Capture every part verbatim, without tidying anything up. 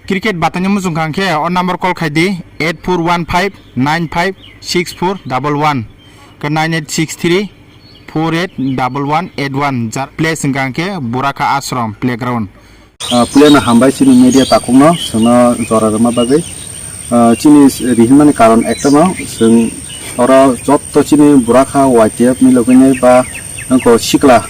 Cricket batani muchung kha hwnkhe o number call khai di, eight four one five nine five six four double one, ke nine eight six three four eight double one eight one. Jar place hwnkha hwnkhe Burakha Ashram Playground. Ah, puilano hambai chini media takhukno chwngno jora rwma bagwi. Ah, chini rihimani karon ektano chwng oro jotto chini Burakha Y T F ni logwinai ba nokho sikla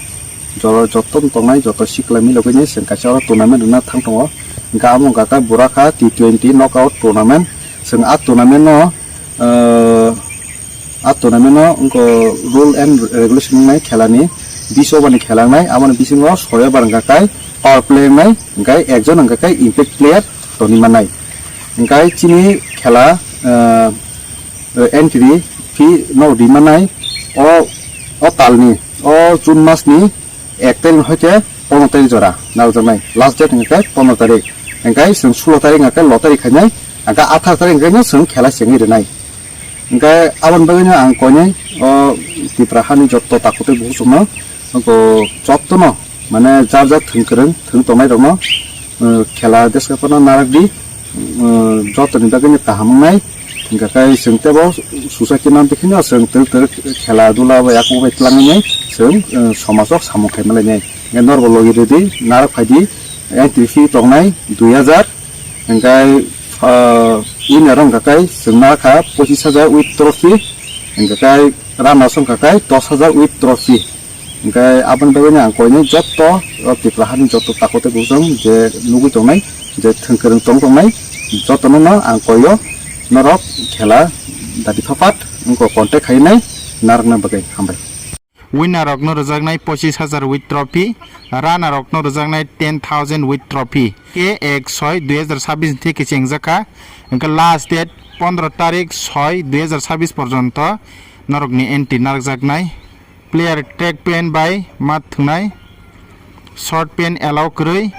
jora jotto tongnai joto sikla milogwinai chwng kaisa oro tournament rwna thang tongo. Hwnkhe amo hwnkha khe Burakha T twenty knockout tournament. Chwng a tournament no, ah, a tournament no wngkha rule and regulation wngnai khelani, bis over ni khela wngnai, aboni bisingo soi over hwnkha khe power play wngnai, hwnkhe ekjon hwnkha khe impact player toni mannai. Hwnkhe chini khela, ah, entry fee no ri mannai o, o talni, o June masni ek tarik hoite pondro tarik jora narwkjaknai, last date hwnkhe pondro tarik. Hwnkhe chwng sulo tarik hwnkhe lottery khainai, hwnkhe atharo tarik hwnkhe chwng khela chengwi rwnai. Hwnkhe aboni bagwino ang koinai o Tripura hani jotto takhuk tei bukhuk chwngno, jottono mane jar jar thwng kwrwng thwng tongnai rokno, uh, khela deska phano narak di, uh, jotoni bagwino kaham wngnai. Hwnkhe khe chwng teibo susa khe nang bikhino chwng twrwk twrwk khela dula bai yakung bai twlangwi nai chwng, uh, somaj o samung khai malainai. Hwnkhe norok bo logi rwdi, narak phaidi, entry fee tongnai dui hajar. Hwnkhe, ah, winner wngkha khe chwng narakha pochis hajar with trophy. Hwnkhe khe runners wngkha khe dos hajar with trophy. Hwnkhe aboni bagwino ang koinai jotto o Tripura hani jotto takhuk tei bukhuk je nugwi tongnai, je thwng kwrwng tong tongnai, jottono no ang koio norok khela dati phapat wngkha contact khainai narwkna bagwi. Hambai. Winner rokno rwjaknai pochis hajar with trophy, runner rokno rwjaknai ten thousand with trophy. Ke ek soi dui hajar sabis ni theke chengjakha, hwnkhe last date pondro tarik soi dui hajar sabis porjonto norokni entry narwkjaknai. Player track pant bai ma thwngnai, short pant allow kwrwi,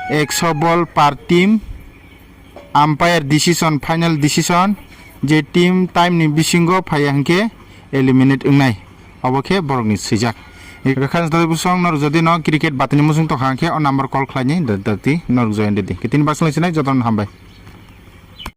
ekso ball per team, umpire decision, final decision, je team time ni bisingo phaiya hwnkhe eliminate wngnai, obo khe borokni swijak. Ekha khan jodi bwswk norok jodi no cricket batini muchung tongkha hwnkhe o number call khlaini dati norok join rwdi. Ketini baksa sinai jotono hambai.